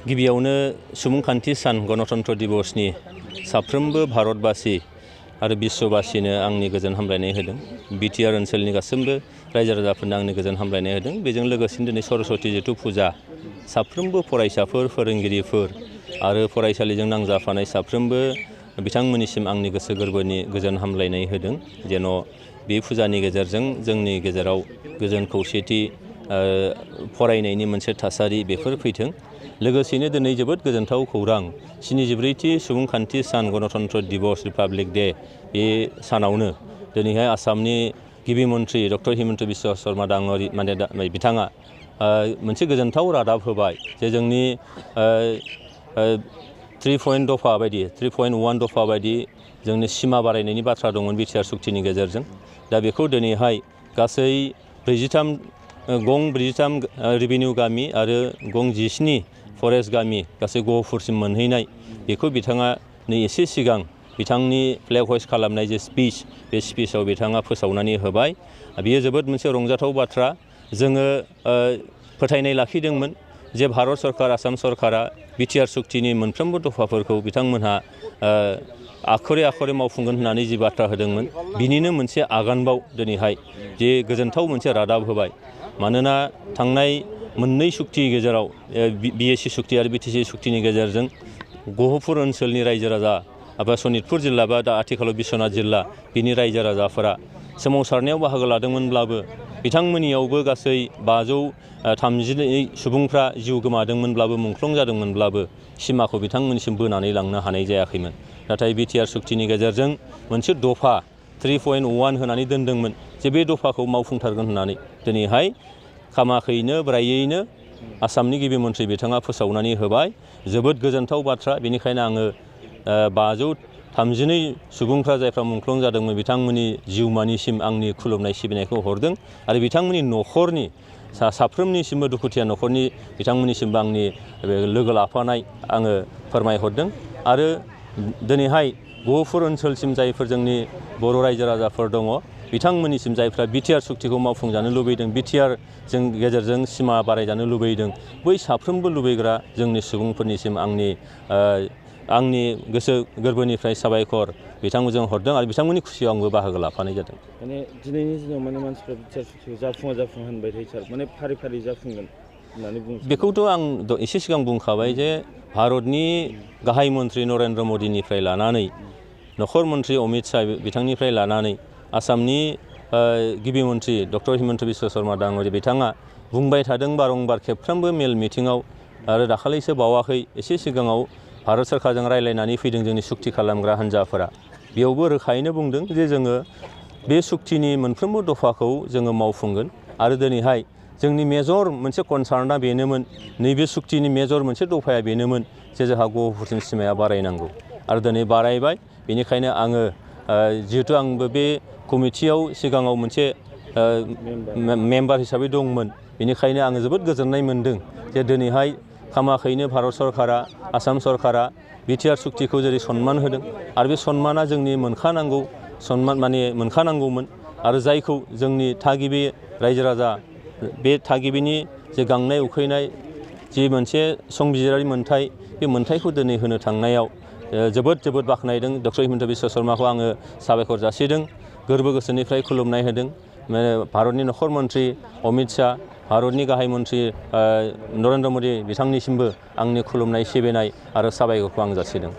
गिबियावनो सुबुंखान्थि सान गणतन्त्र दिवसनि साफ्रोमबो भारतबासि आरो बिश्वबासिनो आंनि गोजोन हामलायनाय होदों। बिटिआर ओनसोलनि गासैबो रायजो राजाफोरनो आंनि गोजोन हामलायनाय होदों। बेजों लोगोसेनो दिनै सरस्वती जितु फुजा साफ्रोमबो फरायसाफोर फोरोंगिरिफोर आरो फरायसालिजों नांजाफानाय साफ्रोमबो बिथांमोननिसिम आंनि गोसो गोरबोनि गोजोन हामलायनाय होदों। जेन' बे फुजानि गेजेरजों जोंनि गेजेराव गोजोन खौसेथि फरायनायनि मोनसे थासारि बेफोर फैथों। लोगोसेनो दिनै जोबोद गोजोनथाव खौरां 74थि सुबुंखान्थि सान गणतन्त्र दिवस रिपाब्लिक डे बे सानावनो दिनैहाय आसामनि गिबि मन्थ्रि डक्टर हिमन्त बिश्व शर्मा बिथाङा मोनसे गोजोनथाव रादाब होबाय जे जोंनि 3 दफा बायदि 3.1 दफा बायदि जोंनि सिमा बारायनायनि बाथ्रा दंमोन बिटिआर सुक्तिनि गेजेरजों। दा बेखौ दिनैहाय गासै 43 रेभिनिउ गामि आरो 17 फरेस्ट गामि गासै गहपुरसिम मोनहैनाय बेखौ बिथाङा नै एसे सिगां बिथांनि फ्लेग हइस्ट खालामनाय जे स्पिच बे स्पिचआव बिथाङा फोसावनानै होबाय। बेयो जोबोद मोनसे रंजाथाव बाथ्रा। जोङो फोथायनाय लाखिदोंमोन जे भारत सरकार आसाम सरकारा बिटिआर सुक्तिनि मोनफ्रोमबो दफाफोरखौ बिथांमोनहा आखरे आखरे मावफुंगोन होननानै जि बाथ्रा होदोंमोन बिनिनो मोनसे आगानबाव दिनैहाय जे गोजोनथाव मोनसे रादाब होबाय। मानोना थांनाय मोननै सुक्ति गेजेराव बिएसि सुक्ति आरो बिटिसि सुक्तिनि गेजेरजों गहपुर ओनसोलनि रायजो राजा एबा सनितपुर जिल्ला बा दा आथिखालाव बिश्वनाथ जिल्ला बिनि रायजो राजाफोरा सोमावसारनायाव बाहागो लादोंमोनब्लाबो बिथांमोननियावबो गासै 532 सुबुंफ्रा जिउ गोमादोंमोनब्लाबो मुंख्लं जादोंमोनब्लाबो सिमाखौ बिथांमोननिसिम बोनानै लांनो हानाय जायाखैमोन। नाथाय बिटिआर सुक्तिनि गेजेरजों मोनसे दफा 3.1 होनानै दोनदोंमोन जे बे दफाखौ मावफुंथारगोन होननानै दिनैहाय खामाखैनो ब्रायैनो आसामनि गिबि मन्थ्रि बिथाङा फोसावनानै होबाय। जोबोद गोजोनथाव बाथ्रा। बेनिखायनो आङो 532 सुबुंफ्रा जायफ्रा मुंख्लं जादोंमोन बिथांमोननि जिउमानिसिम आंनि खुलुमनाय सिबिनायखौ हरदों आरो बिथांमोननि न'खरनि साफ्रोमनिसिमबो दुखुथिया न'खरनि बिथांमोननिसिमबो आंनि लोगो लाफानाय आङो फोरमायहरदों। आरो दिनैहाय गहपुर ओनसोलसिम जायफोर जोंनि बर' रायजो राजाफोर दङ बिथांमोननिसिम जायफ्रा बिटिआर सुक्तिखौ मावफुंजानो लुबैदों बिटिआर जों गेजेरजों सिमा बारायजानो लुबैदों बै साफ्रोमबो लुबैग्रा जोंनि सुबुंफोरनिसिम आंनि गोसो गोरबोनिफ्राय साबायखर बिथांमोनजों हरदों आरो बिथांमोननि खुसियाव आंबो बाहागो लाफानाय जादों। माने दिनैनि दिनाव माने मानसिफ्रा बिटिआर सुक्तिखौ जाफुङा होनबाय थायो सार, माने फारि फारि जाफुंगोन होननानै बुङो। बेखौथ' आं एसे सिगां बुंखाबाय जे भारतनि गाहाय मन्थ्रि नरेन्द्र मदिनिफ्राय लानानै नखर मन्थ्रि अमित शाह बिथांनिफ्राय लानानै आसामनि गिबि मन्थ्रि डक्टर हिमन्त बिश्व शर्मा बिथाङा बुंबाय थादों बारंबार खेबफ्रोमबो मेल मिटिङाव आरो दाखालिसो बावाखै एसे सिगाङाव भारत सरकारजों रायलायनानै फैदों जोंनि सुक्ति खालामग्रा हान्जाफोरा। बेयावबो रोखायैनो बुंदों जे जोङो बे सुक्तिनि मोनफ्रोमबो दफाखौ जोङो मावफुंगोन। आरो दिनैहाय जोंनि मेजर मोनसे कनसार्नआ बेनोमोन, नैबे सुक्तिनि मेजर मोनसे दफाया बेनोमोन जे जोंहा गहपुरसिम सिमाया बारायनांगौ आरो दिनै बारायबाय। बेनिखायनो आङो जिहेतु आंबो बे कमिटियाव सिगाङाव मोनसे मेम्बार हिसाबै दंमोन बेनिखायनो आङो जोबोद गोजोननाय मोन्दों जे दिनैहाय खामाखैनो भारत सरकारा आसाम सरकारा बिटिआर सुक्तिखौ जेरै सनमान होदों आरो बे सनमाना जोंनि मोनखानांगौमोन आरो जायखौ जोंनि थागिबि रायजो राजा बे थागिबिनि जे गांनाय उखैनाय जि मोनसे संबिजिरारि मोन्थाइ बे मोन्थाइखौ दिनै होनो थांनायाव जोबोद बाख्नायदों। डक्टर हिमन्त बिश्व शर्माखौ आङो साबायखर जासिदों, गोरबो गोसोनिफ्राय खुलुमनाय होदों। भारतनि नखर मन्थ्रि अमित शाह, भारतनि गाहाय मन्थ्रि नरेन्द्र मदि बिथांनिसिमबो आंनि खुलुमनाय सिबिनाय आरो साबायखरखौ आं जासिदों।